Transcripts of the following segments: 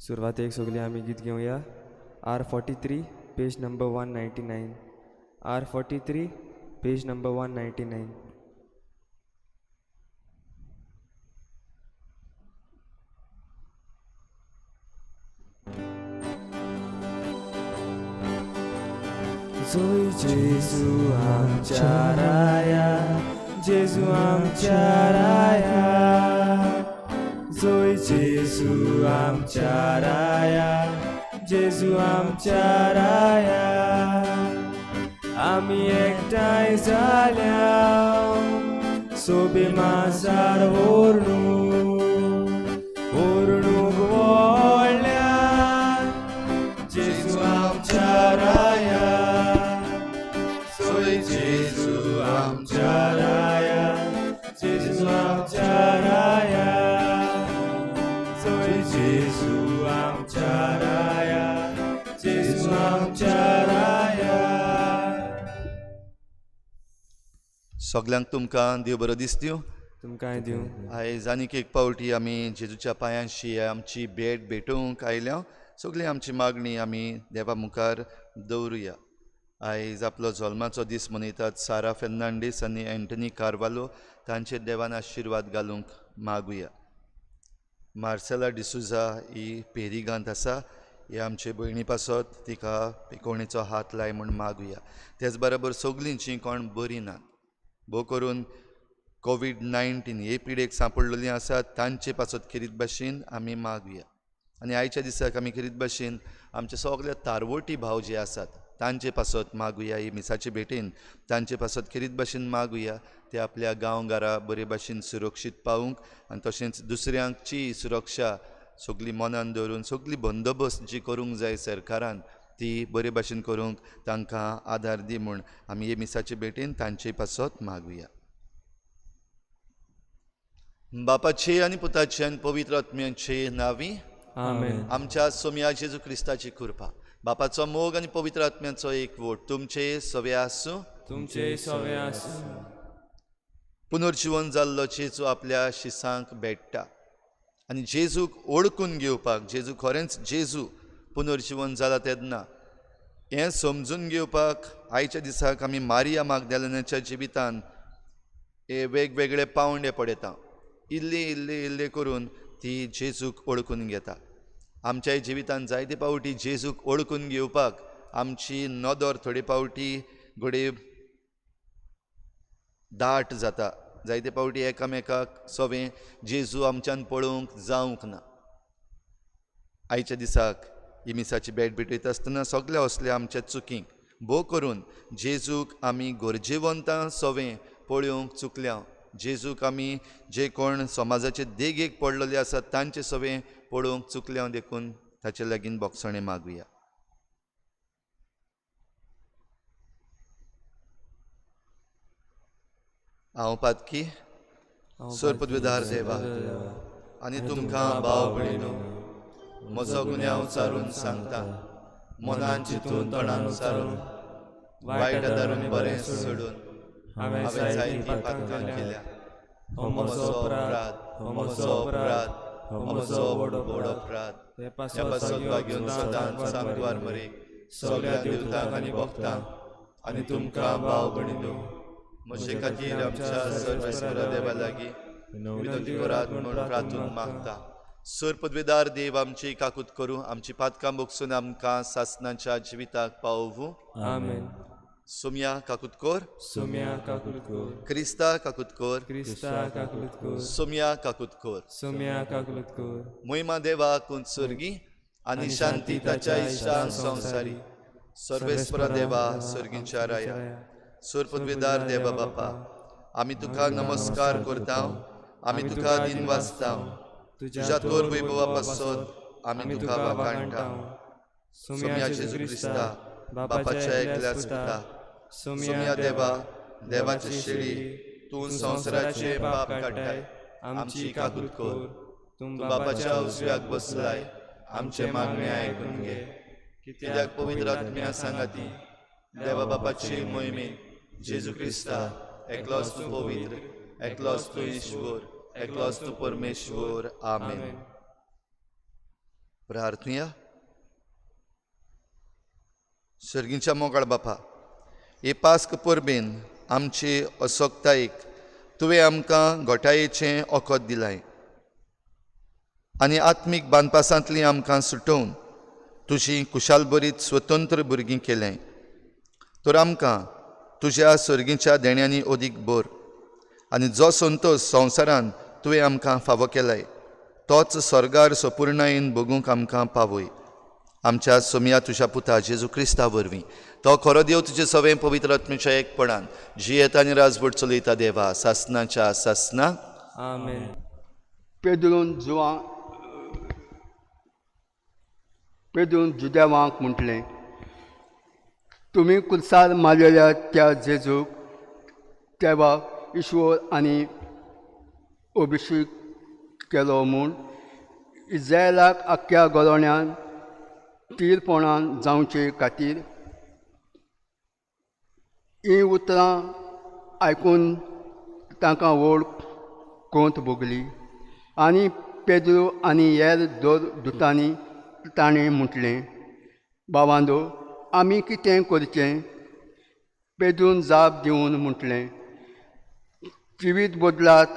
सुरवातेक सगळीं आमी गीत घेवया. R 43 page number 199. R 43 page number 199. जोय जेजू आमच्या राया, जेजू आमच्या राया, जोय जेजू आमच्या राया, जेजू आमच्या राया. आमी एकठांय जाल्या सोबे मासार व्हरून व्हरणूक व्हडल्या जेजू आमच्या राया, सोय जेजू आमच्या राया, जेजू आमच्या राया, सोय जेजू आमच्या राया, जेजू आमच्या राया. सगल्यांक तुमकां देव बरो दिसत्यो. तुमकांय दिवं. आयज आनीक एक पावटी आमी जेजूच्या पांयांशी आमची भेट भेटोवंक आयल्या. सगळी आमची मागणी आमी देवा मुखार दवरुया. आयज आपलो जल्माचो दीस मनयतात सारा फेर्नांडीस आनी एंटनी कार्वालो, तांचेर देवान आशिर्वाद घालूंक मागुया. मार्सेला डिसुजा ही पेरिगांत आसा, हे आमचे भयणी पासत तिका पिकोवणेचो हात लाय म्हूण मागुया. तेच बरोबर सगळीं जीं कोण बरीं नात, भोव करून कोवीड-19 हे पिडेक सांपडलेलीं आसात, तांचे पासत खेरीत भाशेन आमी मागुया. आनी आयच्या दिसाक आमी खेरीत भाशेन आमचे सगळे तारवोटी भाव जे आसात तांचे पासत मागुया. ही मिसाचे भेटेन तांचे पासत खेरीत भाशेन मागुया, ते आपल्या गांवघरा बरे भाशेन सुरक्षीत पावूंक आनी तशेंच दुसऱ्यांची सुरक्षा सगळी मनान दवरून सगळी बंदोबस्त जी करूंक जाय सरकारान ती बरे भाशेन करूंक तांकां आदार दी म्हूण आमी हे मिसाचे भेटेन तांचे पासत मागुया. बापाचे आनी पुताचे आनी पवित्र आत्म्याचे नांवी आमेन. आमच्या सोम्या जेजू क्रिस्ताची कृपा, बापाचो मोग आनी पवित्र आत्म्याचो एकवट तुमचे सवे आसूं. तुमचे सवे आसूं. पुनर्जिवन जाल्लो जेजू आपल्या शिसांक भेट्टा आनी जेजूक ओळखून घेवपाक, जेजू खरेंच जेजू पुनर्जिवन जाला तेन्ना हें समजून घेवपाक आयच्या दिसाक आमी मारिया मागदालेनाच्या जिवितान हे वेगवेगळे पावंडे पळयता. इल्ली इल्ली इल्ली करून ती जेजूक ओळखून घेता. आमच्याय जिवितान जायते पावटी जेजूक ओळखून घेवपाक आमची नदर थोडे पावटी घडये दाट जाता, जायते पावटी एकामेकाक सवें जेजू आमच्यान पळोवंक जावंक ना. आयच्या दिसाक ही मिसाची भेट भेटयता आसतना सगळे असले आमच्या चुकींक भोव करून जेजूक आमी गरजेवंतां सवें पळोवंक चुकल्या, जेजूक आमी जे कोण समाजाचे देगेक पडलेले आसात तांचे सवें पळोवंक चुकल्या, देखून ताचे लागीं बोगसणें मागुया. हांव पातकी सर पदवीदार देवा आनी तुमकां भाव भयणीनो म्हजो गुन्यांव चारून सांगता, मनान चिंतून तोंडान सारून वायट आदारून बरें सोडून हांवें जायतीं पातकां केल्या. हो म्हजो अपराध, हो म्हजो अपराध, हो म्हजो व्हड अपराध. ह्या पासत भाग्योन सदांच सांगवार मरे सगळ्या देवतांक आनी भक्तांक आनी तुमकां भाव भयणीनो म्हजे खातीर आमच्या सर्वेस्परा देवा लागीं विनंती करात म्हूण प्रार्थून मागता. सर पदवेदार देव आमची काकूत करूं, आमची पातकां बोगसून आमकां सासनाच्या जिविताक पावोवूं. आमेन. सोम्या काकूत कर, सोम्या काकूत कर, क्रिस्ता काकूत कर, क्रिस्ता काकूत कर, सोम्या काकूत कर, सोम्या काकूत कर. महिमा देवाक सर्गी आनी शांती ताच्या इश्टांक संवसारी. सर्वेस्परा देवा सर्गीच्या राया, सर पदवेदार देवा बापा, आमी तुका नमस्कार करता, आमी तुका दिन वाचता, तुज्या तोर वैभवा पासत आमी तुका वाखाणटा. सोम्या जेजू क्रिस्ता बापाच्या एकल्याच पुता, सोम्या देवा देवाचे शेळी, तूं संवसाराचे पाप काडटाय, आमची काकूत कर. तूं बापाच्या उजव्याक बसलाय, आमचे मागणे आयकून घे. कित्याक पवित्र आत्म्या सांगाती देवा बापाची मोहिमेन जेजू क्रिस्ता एकलोच तूं पवित्र, एकलोच तूं ईश्वर, एकलोच तूं परमेश्वर. आमेन. प्रार्थुया. सर्गींच्या मोगाळ बापा, हे पास्क परबेन आमचे असक्तायेक तुवें आमकां घोटायेचें ओखद दिलाय आनी आत्मीक बांदपासांतली आमकां सुटोवन तुजी कुशालभरीत स्वतंत्र भुरगीं केलें. तर आमकां तुज्या सर्गीच्या देण्यांनी अदीक भर आनी जो संतोश संवसारान तुवें आमकां फावो केलाय तोच स्वर्गार सपुर्णायेन भोगूंक आमकां पावय. आमच्या सोमया तुज्या पुता जेजू क्रिस्ता वरवीं, तो खरो देव तुजे सवें पवित्र आत्म्याच्या एकपणान जियेता आनी राजवट चलयता देवा सासनाच्या सासना. आमेन. पेद्रून जुदेवांक म्हटलें, तुमी कुर्सार मारलेल्या त्या जेजूक तेवा ईश्वर आनी अभिशेक केलो म्हूण इज्रायलाक आख्ख्या गोरोण्यान तीरपणान जावचे खातीर. हीं उतरां आयकून तांकां व्हड कोंत भोगली आनी पेद्रू आनी हेर दोर दुतांनी ताणें म्हटलें, भावांदो, आमी कितें करचें? पेद्रून जाप दिवन म्हटलें, जिवीत बदलात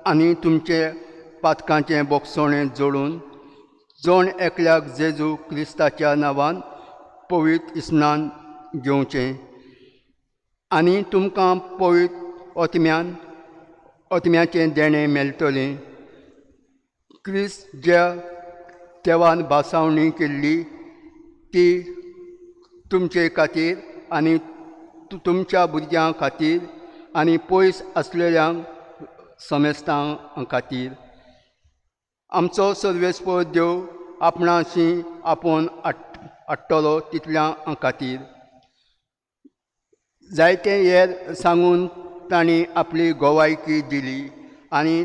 आनी तुमचे पातकांचें बोगसणें जोडून जण एकल्याक जेजू क्रिस्ताच्या नांवान पवित्र स्नान घेवचें आनी तुमकां पवित्र ओतम्यान ओतम्याचें देणें मेळटलें. क्रिस्त ज्या देवान भासावणी केल्ली ती तुमचे खातीर आनी तुमच्या भुरग्यां खातीर आनी पयस आसलेल्यांक समेस्तां खातीर. आमचो सर्वेस्पर देव आपणाशी आपोवन हाडटलो तितल्यां खातीर. जायते हेर सांगून तांणी आपली गोवायकी दिली आनी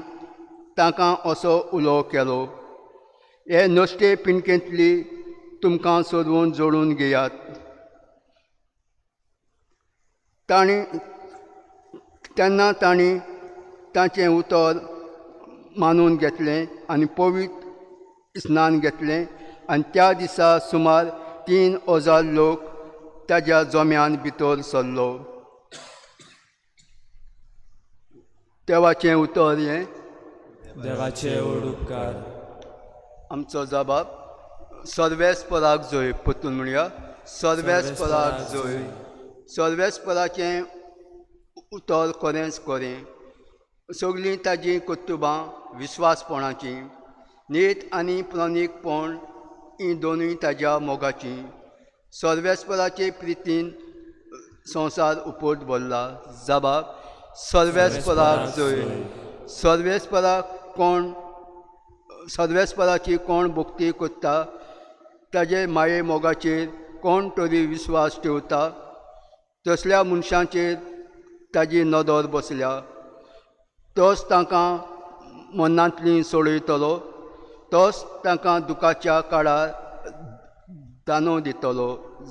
तांकां असो उलो केलो, हे नश्टे पिंडकेंतली तुमकां सोदून जोडून घेयात. तांणी तेन्ना तांणी तांचें उतर मानून घेतलें आनी पवित्र स्नान घेतलें आनी त्या दिसा सुमार 3000 लोक ताज्या जोम्यान भितर सरलो. देवाचें उतर हें. देवाचे व्हड उपकार. आमचो जबाब सर्वेस्पराक जोय. परतून म्हणया, सर्वेस्पराक जोय. सर्वेस्पराचें उतर खरेंच खरें, सगळीं ताजीं कर्तुबां विस्वासपणाचीं, नीत आनी प्रणीकपण हीं दोनूय ताज्या मोगाचीं. सर्वेस्पराचे प्रितीन संवसार उपट भरला. जबाब सर्वेस्पराक जोय. सर्वेस्पराक कोण सर्वेस्पराची कोण भक्ती करता, ताजे माये मोगाचेर कोण तरी विस्वास ठेवता, तसल्या मनशांचेर ताजी नदर बसल्या. तोच तांकां मनांतली सोडयतलो, तोच तांकां दुखाच्या काळार दानो दितलो.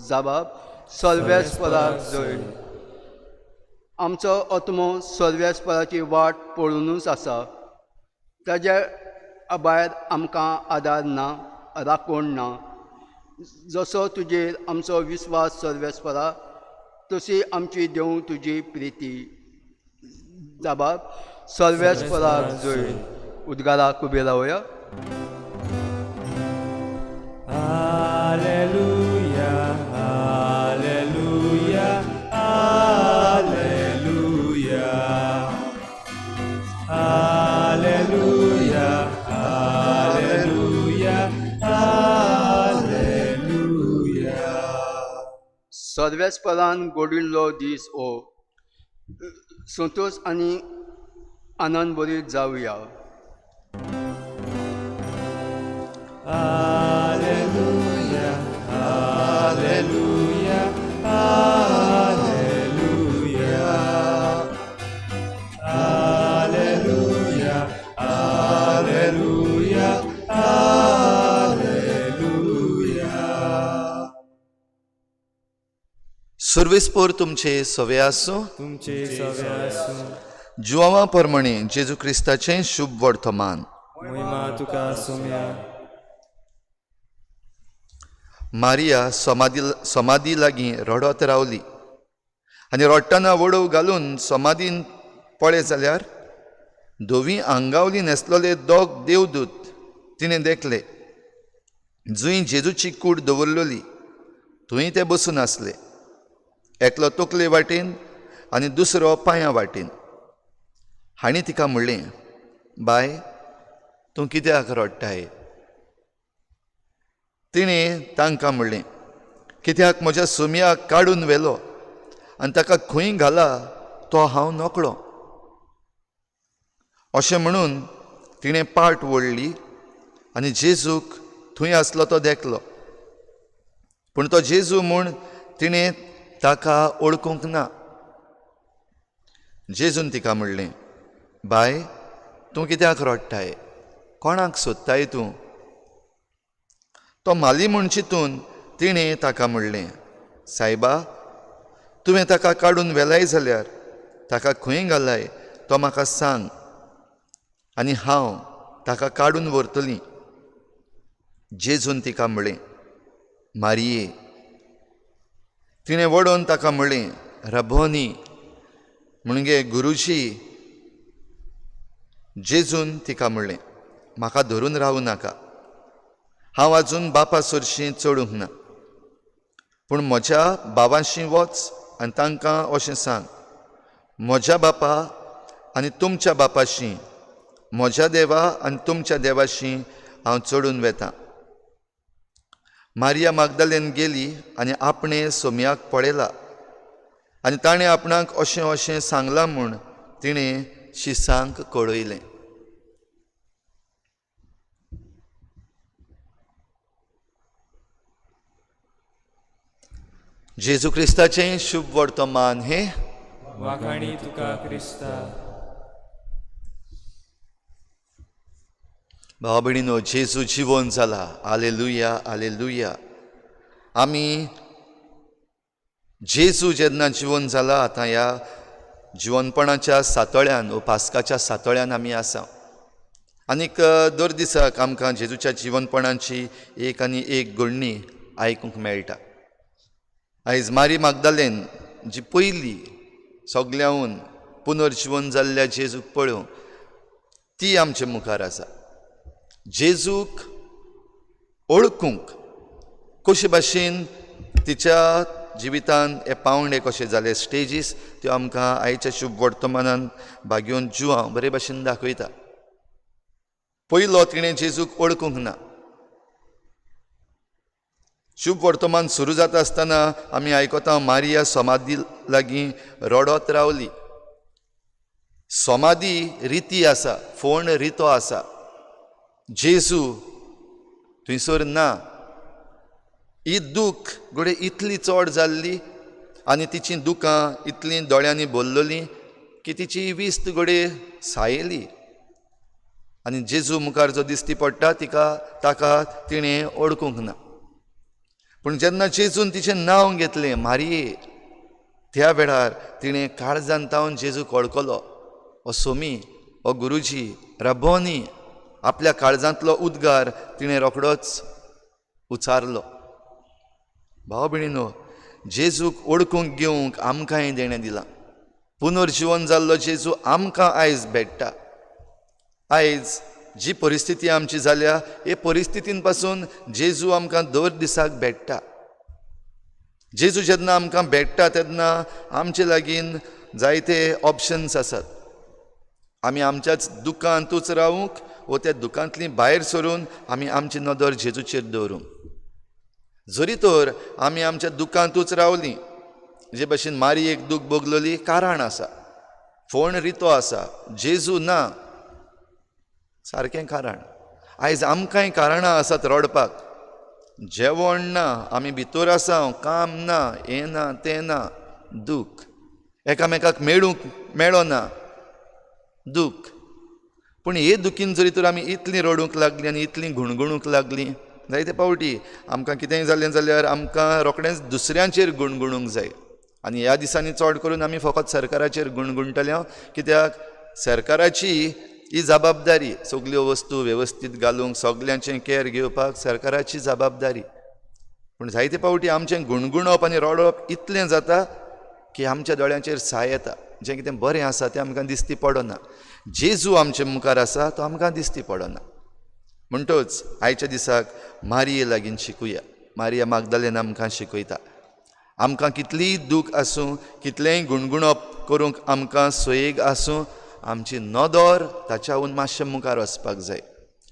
जबाब सर्वेस्पराक जोय. आमचो आत्मो सर्वेस्पराची वाट पळोवनूच आसा, ताज्या भायर आमकां आदार ना, राखण ना. जसो तुजेर आमचो विस्वास सर्वेस्परा, तशी आमची देव तुजी प्रिती. जबाब सर्वेस्पराक जोय. उद्गाराक उबे रावया. Hallelujah, hallelujah, hallelujah, hallelujah, hallelujah, hallelujah. सर्वेस्परान घडिल्लो दीस हो, संतोश आनी आनंद भरीत जावया. Hallelujah, hallelujah, hallelujah, hallelujah, hallelujah, hallelujah. सर्वेस्पर तुमचे सवे आसूं. तुमचे सवे आसूं. जुआवा प्रमाणे जेजू क्रिस्ताचें शुभ वर्तमान. महिमा तुका सोम्या. मारिया समाधी लागीं रडत रावली आनी रडटना वडोव घालून समाधीन पळय जाल्यार धवी आंगावली न्हेसलोले दोग देवदूत तिणें देखले, जंय जेजूची कूड दवरलेली थंय ते बसून आसले, एकलो तकले वाटेन आनी दुसरो पांयां वाटेन. हांणी तिका म्हणलें, बाय, तूं कित्याक रडटाय? तिणें तांकां म्हणलें, कित्याक म्हज्या सुमयाक काडून व्हेलो आनी ताका खंय घाला तो हांव नकळो. अशें म्हणून तिणें पाट ओडली आनी जेजूक थंय आसलो तो देखलो, पूण तो जेजू म्हूण तिणें ताका वळखूंक ना. जेजून तिका म्हणलें, बाय, तूं कित्याक रडटाय? कोणाक सोदताय तूं? तो माली म्हूण चिंतून तिणें ताका म्हणलें, सायबा, तुवें ताका काडून व्हेलाय जाल्यार ताका खंय घालाय तो म्हाका सांग आनी हांव ताका काडून व्हरतली. जेजून तिका म्हणलें, मारिये. तिणें वडोवन ताका म्हणलें, रबोनी, म्हणजे गुरुजी. जेजून तिका म्हणलें, म्हाका धरून रावूं नाका, हांव आजून बापा सरशीं चडूंक ना, पूण म्हज्या बाबांशी वच आनी तांकां अशें सांग, म्हज्या बापा आनी तुमच्या बापाशी, म्हज्या देवा आनी तुमच्या देवाशी हांव चडून वेतां. मारिया मागदालेन गेली आनी आपणें सोमयाक पळयला आनी ताणें आपणाक अशें अशें सांगलां म्हूण तिणें शिसांक कळयलें. जेजू क्रिस्ताचें शुभ वर्तमान हें. वाखाणी तुका क्रिस्ता. भाव भयणीनो, जेजू जिवन जाला. आलेलुया, आलेलुया. आमी जेजू जेन्ना जिवन जाला, आतां ह्या जिवनपणाच्या सातोळ्यान वो पास्काच्या सातोळ्यान आमी आसा. आनीक दर दिसाक आमकां जेजूच्या जिवनपणाची एक आनी एक घडणी आयकूंक मेळटा. आयज मारी मागदालेन जी पयली सगळ्याहून पुनर्जिवन जाल्ल्या जेजूक पळोवंक ती आमचे मुखार आसा. जेजूक ओळखूंक कशे भाशेन तिच्या जिवितान हे पावंडे कशे जाले, स्टेजीस, त्यो आमकां आयच्या शुभ वर्तमानान भागयोवन जुवांव बरे भाशेन दाखयता. पयलो तिणें जेजूक ओळखूंक ना. शुभ वर्तमान सुरू जाता आसतना आमी आयकता मारिया समाधी लागीं रडत रावली. समाधी रिती आसा, फोंड रितो आसा, जेजू थंयसर ना. ही दूख घडये इतली चड जाल्ली आनी तिची दुकां इतलीं दोळ्यांनी भरलेलीं की तिची विस्त घडये सायली आनी जेजू मुखार जो दिश्टी पडटा तिका ताका तिणें वळखूंक ना. पूण जेन्ना जेजून तिचें नांव घेतलें मारिये, त्या वेळार तिणें काळजान तावन जेजूक वळखलो. हो सोमी, हो गुरुजी, रबोनी. आपल्या काळजांतलो उद्गार तिणें रोखडोच उचारलो. भाव भयणीनो, जेजूक वळखूंक घेवंक आमकांय देणें दिलां. पुनर्जिवन जाल्लो जेजू आमकां आयज भेट्टा. आयज जी परिस्थिती आमची जाल्या हे परिस्थितीन पासून जेजू आमकां दर दिसाक भेट्टा. जेजू जेन्ना आमकां भेट्टा तेन्ना आमचे लागीं जायते ऑप्शन्स आसात. आमी आमच्याच दुकांतूच रावूंक वो त्या दुकांतली भायर सरून आमी आमची नदर जेजूचेर दवरूंक. जरी तर आमी आमच्या दुकांतूच रावलीं, जे भशेन मारी एक दूख भोगलोली कारण आसा, फोंड रितो आसा, जेजू ना, सारकें कारण. आयज आमकांय कारणां आसात रडपाक. जेवण ना, आमी भितर आसा, काम ना, हें ना तें ना, दूख. एकामेकाक मेळूंक मेळना, दूख. पूण हे दुखीन जरी तर आमी इतलीं रडूंक लागलीं आनी इतलीं गुणगुणूंक लागलीं, जायते फावटी आमकां कितेंय जालें जाल्यार आमकां रोखडेंच दुसऱ्यांचेर गुणगुणूंक जाय. आनी ह्या दिसांनी चड करून आमी फकत सरकाराचेर गुणगुणटले, कित्याक सरकाराची ही जबाबदारी सगल्यो वस्तू वेवस्थीत घालूंक, सगल्यांचें केअर घेवपाक सरकाराची जबाबदारी. पूण जायते फावटी आमचें गुणगुणप आनी रडप इतलें जाता की आमच्या दोळ्यांचेर साय येता. जें कितें बरें आसा तें आमकां दिसती पडना. जेजू आमचे मुखार आसा तो आमकां दिसती पडना. म्हणटच आयच्या दिसाक मारिये लागीं शिकुया. मारिया मागदालेन आमकां शिकयता. आमकां कितलीय दूख आसूं, कितलेंय गुणगुणप करूंक आमकां सोयेग आसूं, आमची नदर ताच्याहून मातशें मुखार वचपाक जाय.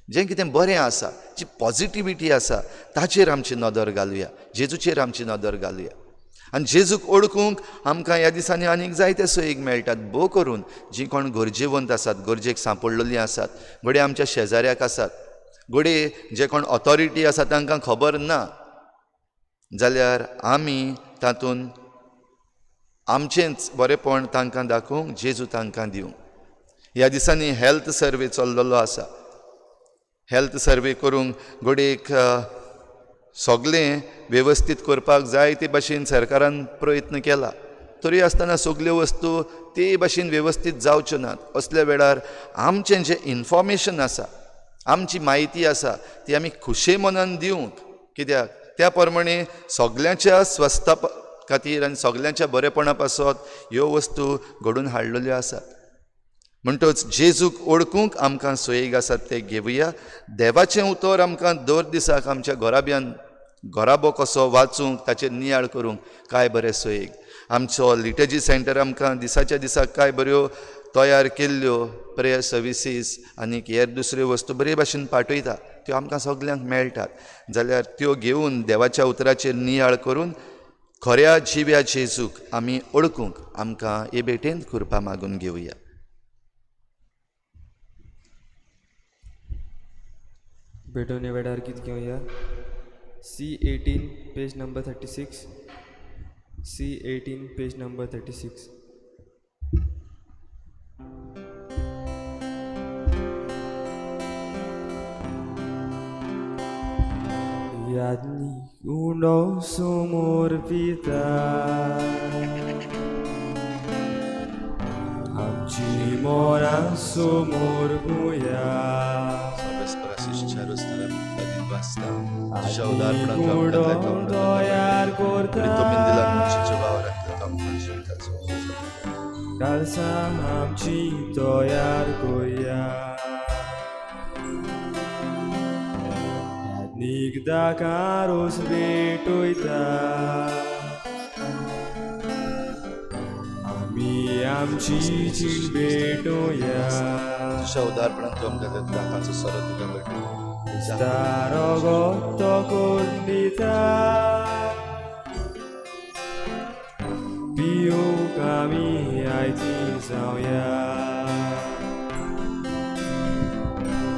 जें कितें बरें आसा, जी पॉजिटिविटी आसा ताचेर आमची नदर घालुया, जेजूचेर आमची नदर घालुया. आनी जेजूक ओळखूंक आमकां ह्या दिसांनी आनीक जायते सोयीक मेळटात. भोव करून जीं कोण गरजेवंत आसात, गरजेक सांपडलेलीं आसात, घडये आमच्या शेजाऱ्याक आसात, घडये जे कोण ऑथॉरिटी आसा तांकां खबर ना जाल्यार आमी तातूंत आमचेंच बरेंपण तांकां दाखोवंक जेजू तांकां दिवंक. ह्या दिसांनी हेल्थ सर्वे चल्लेलो आसा. हेल्थ सर्वे करूंक घडयेक सगळें वेवस्थीत करपाक जाय ते भाशेन सरकारान प्रयत्न केला, तरी आसतना सगल्यो वस्तू ते भाशेन वेवस्थीत जावच्यो नात. असल्या वेळार आमचें जें इन्फॉर्मेशन आसा, आमची म्हायती आसा ती आमी खुशे मनान दिवंक, कित्याक त्या प्रमाणे सगल्यांच्या स्वस्थ खातीर आनी सगल्यांच्या बरेपणा पासत ह्यो वस्तू घडून हाडलेल्यो आसात. म्हणटच जेजूक ओळखूंक आमकां सोयीक आसात ते घेवया. देवाचें उतर आमकां दर दिसाक आमच्या घराब्यान घराबो कसो वाचूंक, ताचेर नियाळ करूंक काय बरें सोयीक. आमचो लिटर्जी सेंटर आमकां दिसाच्या दिसाक काय बऱ्यो तयार केल्ल्यो प्रेयर सर्विसीस आनीक हेर दुसऱ्यो वस्तू बरे भाशेन पाठयता, त्यो आमकां सगल्यांक मेळटात. जाल्यार त्यो घेवन देवाच्या उतराचेर नियाळ करून खऱ्या जिव्या जेजूक आमी ओळखूंक आमकां हे भेटेंत कृपा मागून घेवया. भेटवणे वेळार गीत घेवया. C18 page number 36. C18 page number 36. यादनी उंडो समोर पिता, आमची मोरां समोर भुया. तयार करता कालसां आमची तयार करया. यादनीक कारोस भेटयता, आमी आमची जीण भेटोया. तुज्या उदारपणान तूं आमकां दाकांचो सरो तुका भेटयता. रगत करून दिता, पिवंक आमी आयती जावया.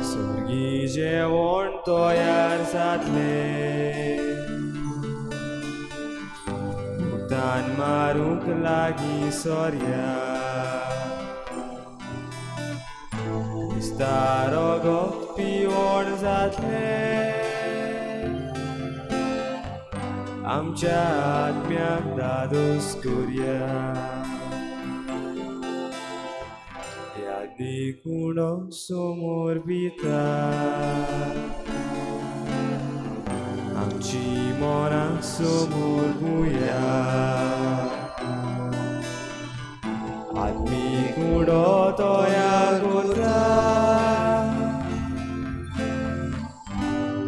सर्गी जेवण तयार जातलें, उतान मारूंक लागीं सोरया. क्रिस्ता रगत पिवण जातलें, आमच्या आत्म्याक दादोस करया. यादनी कुणो समोर पिता, आमची मनां समोर भुया. आत्मी कुडो तयार करता,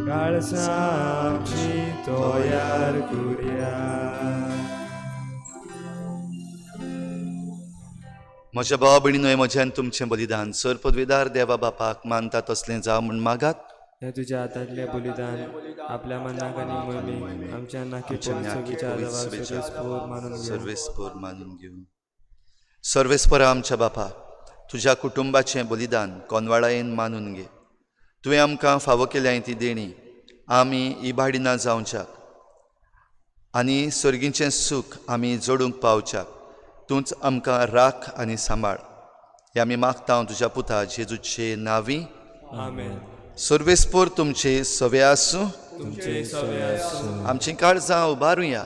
काळसां आमची तयार करया. म्हज्या भावा भयणीनो, म्हज्यान तुमचें बलिदान सर पदवेदार देवा बापाक मानता तसलें जावं म्हूण मागात. हें तुज्या हातांतलें बलिदान आपल्या मनाक आनी मोहिमेक आमच्या नाकी मानून सर्वेस्पोर मानून घेवन. सर्वेस्पोरा आमच्या बापा, तुज्या कुटुंबाचें बलिदान कोनवाळायेन मानून घे. तुवें आमकां फावो केल्या ती देणी आमी इबाडिना जावच्याक आनी सर्गीचें सूख आमी जोडूंक पावच्याक तूंच आमकां राख आनी सांबाळ. हे आमी मागता तुज्या पुता जेजूचे नांवी. आमेन. सर्वेस्पोर तुमचे सवे आसूं. आमचीं काळजां उबारुया.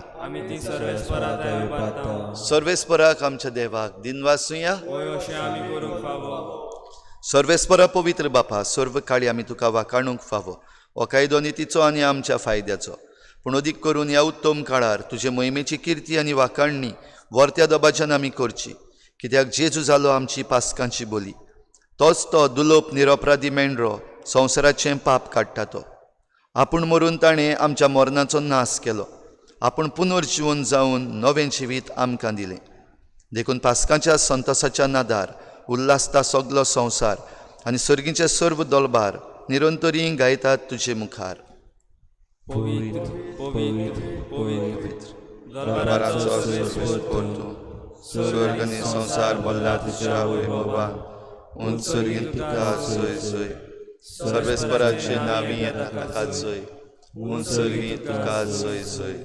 सर्वेस्पराक आमच्या देवाक दिनवासुया. सर्वेस्परा पवित्र बापा, सर्व काळी आमी तुका वाकाणूंक फावो. हो कायदो नितीचो आनी आमच्या फायद्याचो. पूण अदीक करून ह्या उत्तम काळार तुजे मोहिमेची किर्ती आनी वाखाणणी वर्त्या दबाज्यान आमी करची, कित्याक जेजू जालो आमची पास्कांची बोली. तोच तो दुलोप निरपराधी मेंढरो संवसाराचें पाप काडटा तो. आपूण मरून ताणें आमच्या मरणाचो नाश केलो, आपूण पुनर्जिवन जावन नवें जिवीत आमकां दिलें. देखून पास्कांच्या संतोसाच्या नादार उल्हासता सगलो संवसार आनी सर्गीचे सर्व दलबार निरंतरी गायतात तुजे मुखार. पवित्र पवित्र पवित्र दरबाराचो सर्वेस्पर तूं, स्वर्ग आनी संवसार भरला तुज्या वैभवान. उंच सर्गींत तुका जय जय. सर्वेस्पराचे नांवी येता ताका जय. उंच सर्गींत तुका जय जय.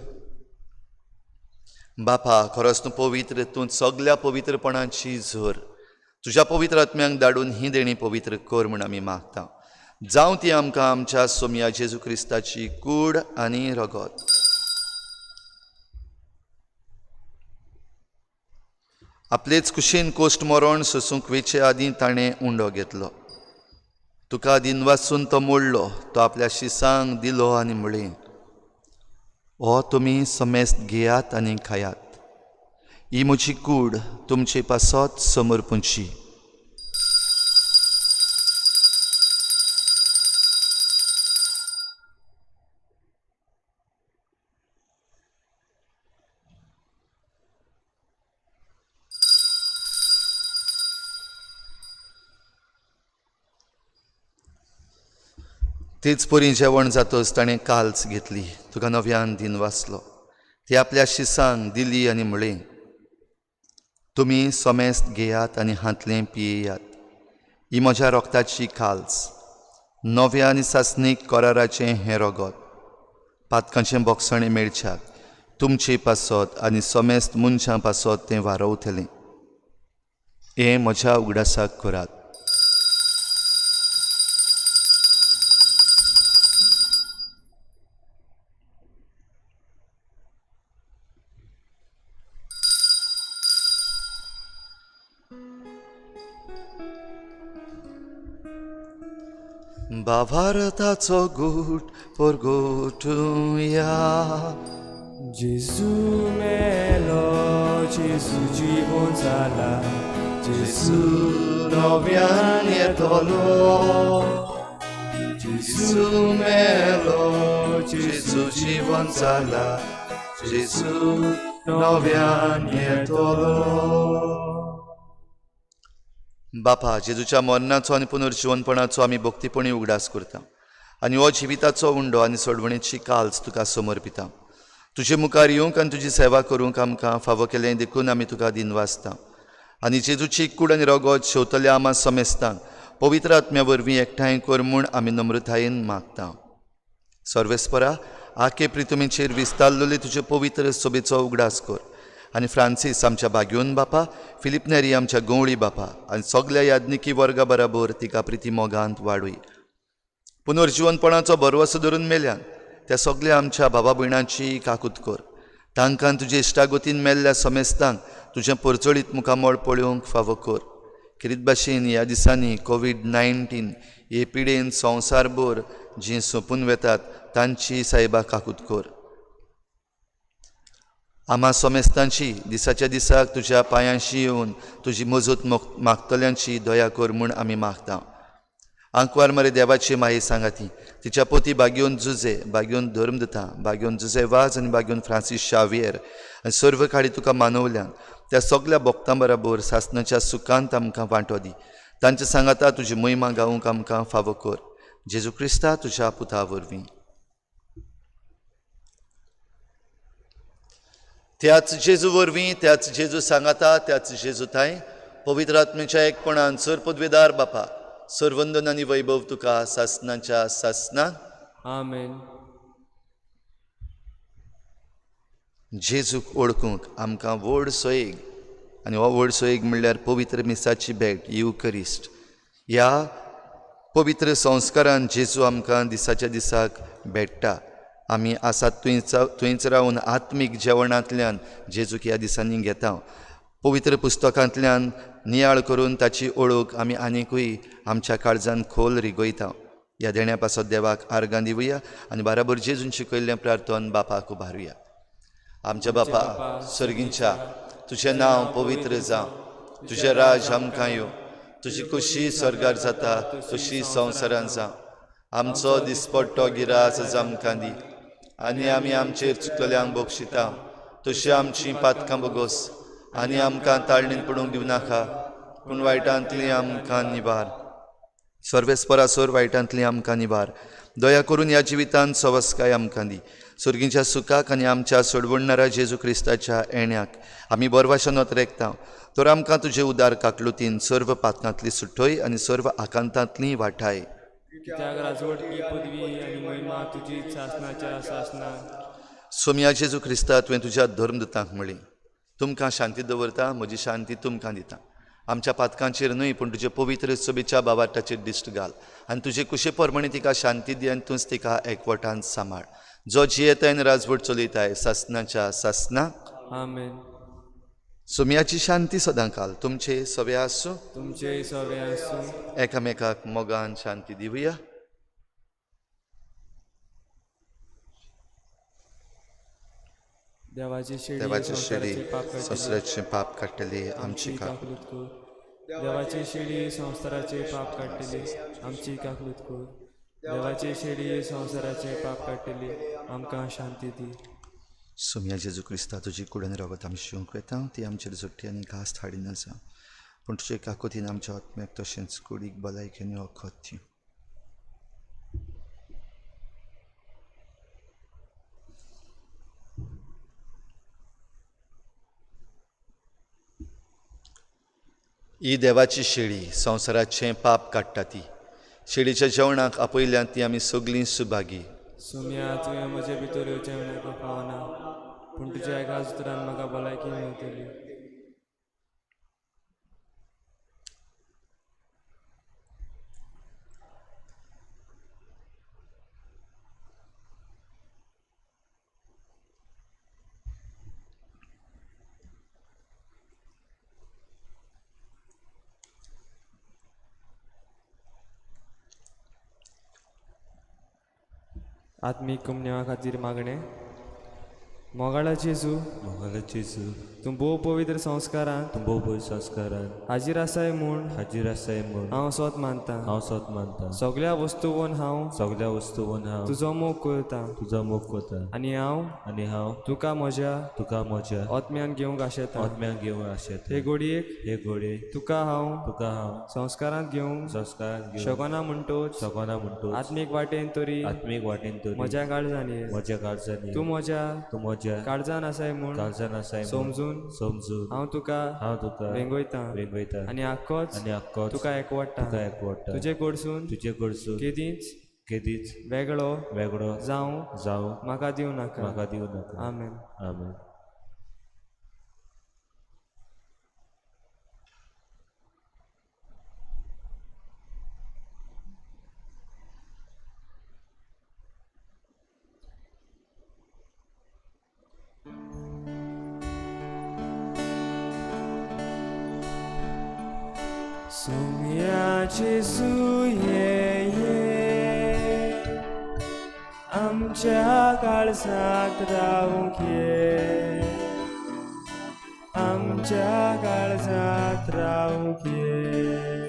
बापा, खरोच तूं पवित्र, तूं सगल्या पवित्रपणाची झर. तुज्या पवित्र आत्म्यांक धाडून ही देणी पवित्र कर म्हूण आमी मागता. जावं ती आमकां आमच्या सोमया जेजू क्रिस्ताची कूड आनी रगत. आपलेच कुशीन कोश्ट मरण सोसूंक वेचे आदीं ताणें उंडो घेतलो. तुका दिनवासून तो मोडलो, तो आपल्या शिसांक दिलो आनी म्हळें, हो तुमी समेस्त घेयात आनी खायात, ही म्हजी कूड तुमचे पासत समर्पूंची. तेच परी जेवण जातच ताणें काल्स घेतली, तुका नव्यान दिन वाचलो, ती आपल्या शिसांक दिली आनी म्हळें, तुमी समेस्त घेयात आनी हांतलें पियेयात, ही म्हज्या रोगताची काल्स, नव्या आनी सासणीक कराराचें हें रगत, पातकांचें बोगसणें मेळच्याक तुमचे पासत आनी समेस्त मनशां पासत तें वारवतलें. हें म्हज्या उगडासाक करात. भावार्थाचो गूट परगटुया. जेजू मेलो, जेजू जिवन जाला, जेजू नव्यान येतलो. जेजू मेलो, जेजू जिवन जाला, जेजू नव्यान येतलो. बापा, जेजूच्या मरणाचो आनी पुनर्जिवनपणाचो आमी भक्तीपणी उगडास करता आनी हो जिविताचो उंडो आनी सोडवणेची काल्स तुका समर्पिता. तुजे मुखार येवंक आनी तुजी सेवा करूंक आमकां फावो केलें देखून आमी तुका दिनवासता. आनी जेजूची कूड आनी रगत शेवतल्या आमा समेस्तांक पवित्र आत्म्या वरवीं एकठांय कर म्हूण आमी नम्रतायेन मागता. सर्वेस्परा, आखे प्रितुमीचेर विस्तारलेले तुजे पवित्र सोबेचो उगडास कर आनी फ्रांसीस आमच्या बाग्योन बापा, फिलीप नेरी आमच्या गंवळी बापा आनी सगल्या याज्ञिकी वर्गा बराबर तिका प्रिती मोगांत वाडूय. पुनर्जिवनपणाचो भरवसो धरून मेल्यान त्या सगल्या आमच्या बाबा भयणांची काकूत कर. तांकां तुजे इश्टागतीन मेल्ल्या समेस्तांक तुजें परचळीत मुखामळ पळोवंक फावो कर. खेरीत भाशेन ह्या दिसांनी कोवीड-19 हे पिडेन संवसारभर जीं सोंपून वेतात तांची सायबा काकूत कर. आमा समेस्तांची दिसाच्या दिसाक तुज्या पांयांशी येवन तुजी मजत मागतल्यांची दया कर म्हूण आमी मागता. आंकवार मरे देवाची माये सांगाती तिच्या पोती बागेवन जुजे, बागेवन धर्मदता, बागेवन जुजे वाज आनी बागेवन फ्रांसीस शावियर आनी सर्व काळी तुका मानवल्यान त्या सगल्या भक्तां बराबर सासणाच्या सुखांत आमकां वांटो दी. तांचे सांगाता तुजी महिमा गावूंक आमकां फावो कर. जेजू क्रिस्ता तुज्या पुता वरवीं. त्याच जेजू वरवीं, त्याच जेजू सांगाता, त्याच जेजू थांय पवित्र आत्म्याच्या एकपणान सर पदवेदार बापा, सर्वंदन आनी वैभव तुका सासणाच्या सासना. आमेन. जेजूक ओळखूंक आमकां व्हड सोयेग, आनी हो व्हड सोयेग म्हणल्यार पवित्र मिसाची भेट, युकरिस्ट. ह्या पवित्र संस्कारान जेजू आमकां दिसाच्या दिसाक भेट्टा. आमी आसात थंयच रावन आत्मीक जेवणांतल्यान जेजूक ह्या दिसांनी घेता. पवित्र पुस्तकांतल्यान नियाळ करून ताची ओळख आमी आनीकूय आमच्या काळजान खोल रिगयता. ह्या देण्या पासत देवाक आर्गां दिवया आनी बाराबर जेजून शिकयल्लें प्रार्थन बापाक उबारुया. आमच्या बापा सर्गींच्या, तुजें नांव पवित्र जावं, तुजें राज आमकां येवं, तुजी खुशी स्वर्गार जाता तशी संवसारान जावं. आमचो दिसपट्टो गिरास आमकां दी आनी आमी आमचेर चुकलेल्यांक बक्षिता तशी आमची पातकां बोगोस आनी आमकां ताळणीन पडूंक दिवं नाका, पूण वायटांतली आमकां निवार. सर्वेस्परासोर वायटांतली आमकां निवार. दया करून ह्या जिवितांत सवस्काय आमकां दी. सर्गीच्या सुखाक आनी आमच्या सोडवणणारा जेजू क्रिस्ताच्या येण्याक आमी बरवाशनत रेखता. तर आमकां तुजे उदार काकलुतीन सर्व पातकांतली सुटय आनी सर्व आकांतांतली वाठाय. कित्याक राजवटकी पदवी आनी महिमा तुजी सासनाच्या सासना. सोमया जेजू क्रिस्ता, तुवें तुज्या धर्मदूतांक म्हळी, तुमकां शांती दवरता, म्हजी शांती तुमकां दिता. आमच्या पातकांचेर न्हय पूण तुजे पवित्र सभेच्या बाबाटाचेर दिश्ट घाल आनी तुजे कुशे प्रमाणे तिका शांती दी आनी तूंच तिका एकवटान सांबाळ. जो जियेताय आनी राजवट चलयताय सासनाच्या सासना. आमेन. सोमयाची शांती सदां काल तुमचे सगळे आसूं, तुमचे सगळे आसूं. एकामेकाक मोगान शांती दिवया. देवाची शेडी देवाची शेडी संवसाराचे पाप काडटली, संवसाराचें पाप काडटली, आमची आमची काकलूत काकलूत कर. देवाची शेडी संवसाराचे पाप काडटली, आमची काकलूत कर. देवाची शेडी संवसाराचे पाप काडटली, आमकां शांती दी. सोमया जेजू क्रिस्ता, तुजी कुडन रगत आमी शिवंक वेता, ती आमचेर जोडटी आनी घास हाडिना जावं, पूण तुजे काकोतीन आमच्या आत्म्याक तशेंच कुडीक भलायकी आनी वखद दी. ही देवाची शेळी संवसाराचें पाप काडटा ती. शेळीच्या जेवणाक आपयल्यान ती आमी सगळीं सुभागी. सोमया, तुवें म्हजे भितर येवचें म्हाका फावना, पूण तुज्या एकाच उतरान म्हाका भलायकी मेळटली. आत्मीक कुमन्या खातीर मागणें. मोगाळा जेजू, मोगाळा जेजू, तूं भोव पवित्र संस्कारांत, तूं भोव पवित्र संस्कारांत हाजीर आसाय म्हूण, हाजीर आसाय म्हूण हांव सोत मानता. हांव सोत मानता. सगळ्या वस्तूवन हांव, सगळ्या वस्तूवन हांव तुजो मोग करता, तुजो मोग करता. आनी हांव, आनी हांव तुका म्हज्या, तुका म्हज्या आत्म्यान घेवंक आशेता. आत्म्यान घेवंक आशेता. हे घोडयेक, हे घोडये तुका हांव, तुका हांव संस्कारांत घेवंक संस्कारांत घेवंक शकना म्हणटोच, शकना म्हणटोच, आत्मीक वाटेन तरी, आत्मीक वाटेन तरी म्हज्या काळजान ये, म्हज्या काळजान ये, तूं म्हज्या, तूं म्हज्या काळजान आसाय म्हूण, काळजान आसाय म्हूण समजून, समजून हांव तुका, हांव तुका वेंगयता, वेंगयता, आनी आख्खोच, आनी आख्खोच तुका एकवटा, तुका एकवटा. तुजे कडसून, तुजे कडसून केदींच, केदींच वेगळो, वेगळो जावं जावं म्हाका दिवं नाका. म्हाका दिवं नाका. आमेन. आमेन. सोमया जेजू ये ये, आमच्या काळजांत रावंक ये, आमच्या काळजांत रावंक ये.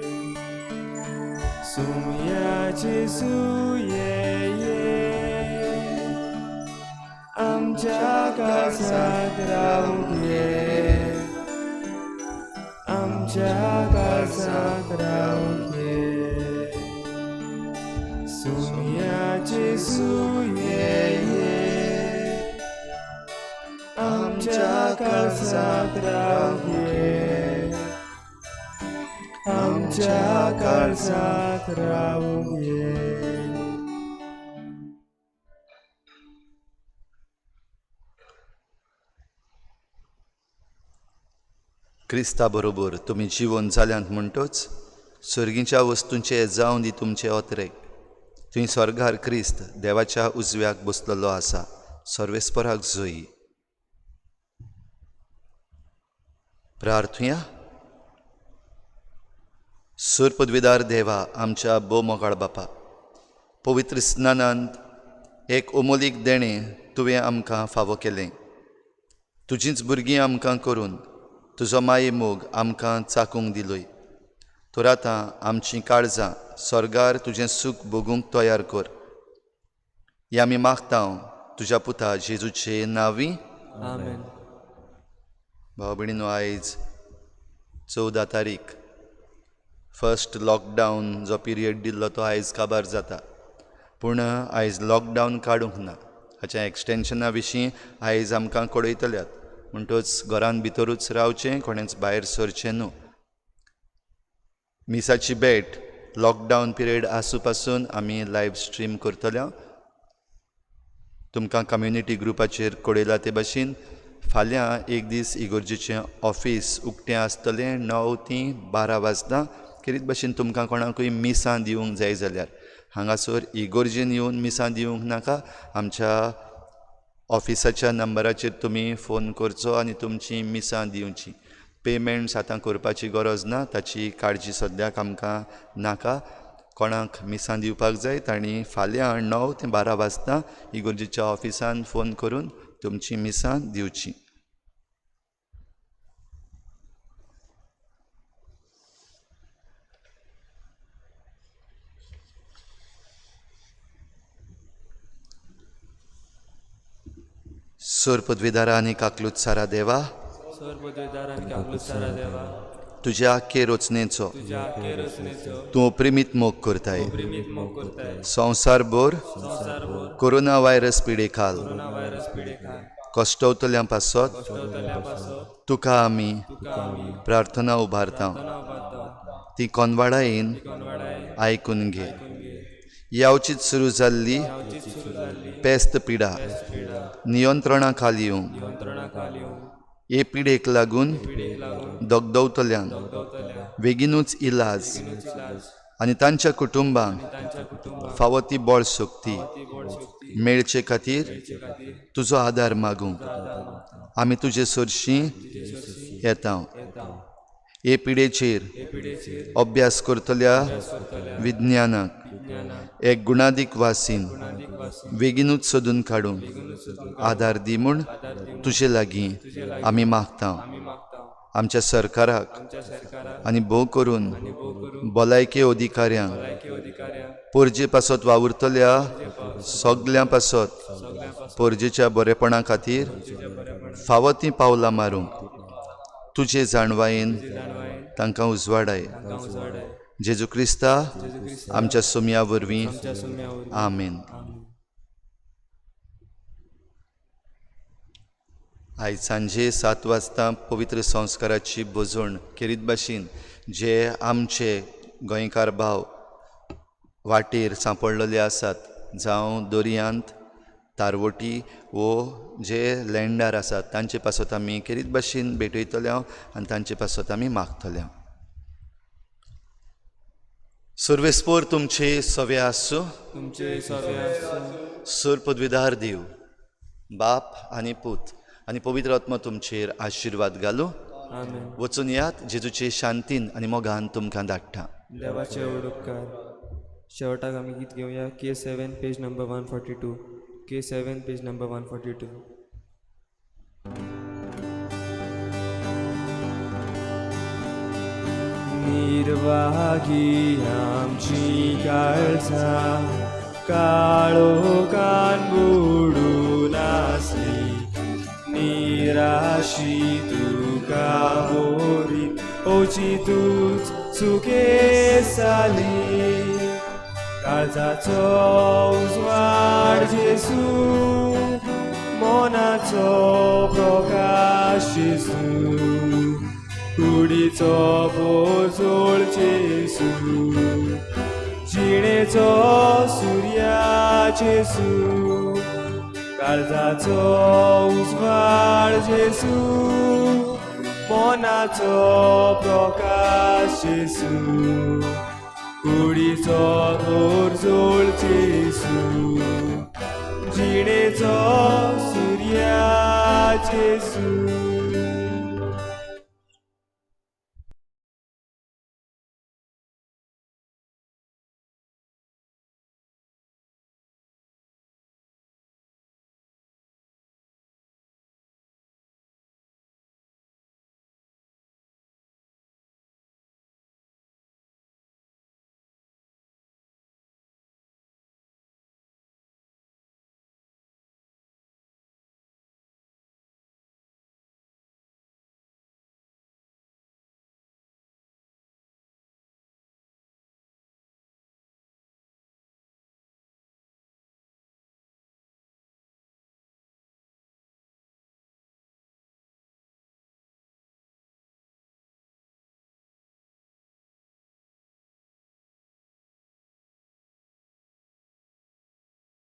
सोमया जेजू ये ये, आमच्या काळजांत रावंक ये, आमच्या काळजांत रावंक ये. सोमया जेजू ये ये, आमच्या काळजांत रावंक ये, आमच्या काळजांत रावंक ये. क्रिस्ता बरोबर तुमी जिवन जाल्यांत म्हणटोच सर्गीच्या वस्तूंचे जावन दी तुमचे अत्रेक. थंय स्वर्गार क्रिस्त देवाच्या उजव्याक बसलेलो आसा. सर्वेस्पराक जोई. प्रार्थुया. सूर पदवीदार देवा, आमच्या भोव मोगाळ बापा, पवित्र स्नानांत एक अमोलीक देणें तुवें आमकां फावो केलें. तुजींच भुरगीं आमकां करून तुजो माये मोग आमकां चाकूंक दिलोय. तर आतां आमचीं काळजां स्वर्गार तुजें सूख भोगूंक तयार कर. हें आमी मागता तुज्या पुता जेजूचे नांवी. आमेन. भाव भयणीनो, आयज 14 तारीख, फर्स्ट लॉकडावन जो पिरियड दिल्लो तो आयज काबार जाता. पूण आयज लॉकडावन काडूंक ना, हाच्या एक्सटेन्शना विशीं आयज आमकां कळयतल्यात. म्हणटच घरान भितरूच रावचें, कोणेंच भायर सरचें न्हू. मिसाची भेट लॉकडावन पिरियड आसूं पासून आमी लायव्ह स्ट्रीम करतले. तुमकां कम्युनिटी ग्रुपाचेर कळयलां ते भाशेन फाल्यां एक दीस इगोर्जेचें ऑफीस उक्तें आसतलें 9 ते 12 वाजता. खेरीत भाशेन तुमकां कोणाकूय मिसां दिवंक जाय जाल्यार हांगासर इगोर्जेन येवन मिसां दिवंक नाका, आमच्या ऑफिसाच्या नंबराचेर तुमी फोन करचो आनी तुमची मिसां दिवची. पेमेंट्स आतां करपाची गरज ना, ताची काळजी सद्याक आमकां नाका. कोणाक मिसां दिवपाक जाय तांणी फाल्यां 9 ते 12 वाजता इगोर्जेच्या ऑफिसान फोन करून तुमची मिसां दिवची. सोर पदवीदारा आनी काकलूत सारा देवा, तुज्या आख्खे रचनेचो तूं प्रेमीत मोग करताय. संवसारभर कोरोना व्हायरस पिडेखाल कश्टवतल्यां पासत तुका आमी प्रार्थना उबारता, ती कोनवाडायेन आयकून घे. यावचीच सुरू जाल्ली पेस्त पिडा नियंत्रणा खाल येवंक, हे पिडेक लागून दगदवतल्यांक बेगीनूच इलाज आनी तांच्या कुटुंबांक फावो ती बळ शक्ती मेळचे खातीर तुजो आदार मागूंक आमी तुजे सरशीं येता. हे पिडेचेर अभ्यास करतल्या विज्ञानाक एक गुणादीक वासीन बेगीनूच सोदून काडूंक आदार दी म्हूण तुजे लागीं आमी मागता. आमच्या सरकाराक आनी भोव करून भलायकी अधिकाऱ्यांक पोरजे पासत वावुरतल्या सगल्यां पासत पोरजेच्या बरेपणा खातीर फावो तीं पावलां मारूंक तुजे जाणवायेन तांकां उजवाडाय. जेजू क्रिस्ता आमच्या सोम्या वरवीं आमेन. आयज सांजे 7 वाजता पवित्र संस्काराची भोजवण खेरीत भाशेन जे आमचे गोंयकार भाव वाटेर सांपडलेले आसात, जावं दर्यांत तारवटी वो जे लँडार आसात तांचे पासत आमी खेरीत भाशेन भेटयतले आनी तांचे पासत आमी मागतले. सर्वेस्पोर तुमचे सवे आसूं, तुमचे सवे आसूं. सर पदवीदार देव बाप आनी पूत आनी पवित्र आत्मा तुमचेर आशिर्वाद घालूं. आमेन. वचून यात जेजूचे शांतीन आनी मोगान तुमकां धाडटा. देवाचे उपकार. शेवटाक आमी गीत घेवया K7 page number 142. K7 page number 142. निर्वागी आमची काळजां काळोखान बुडून आसली, निराशी तुका मोरी अवचितूच सुकेसाली. काळजाचो उजवाड जेजू, मनाचो प्रकाश जेजू, कुडीचो पोजोळ जेजू, जिणेचो सुर्या जेजू, काळजाचो उजवाड जेजू, मनाचो प्रकाश जेजू, कुडीचो पोजोळ जेजू, जिणेचो सुर्या जेजू.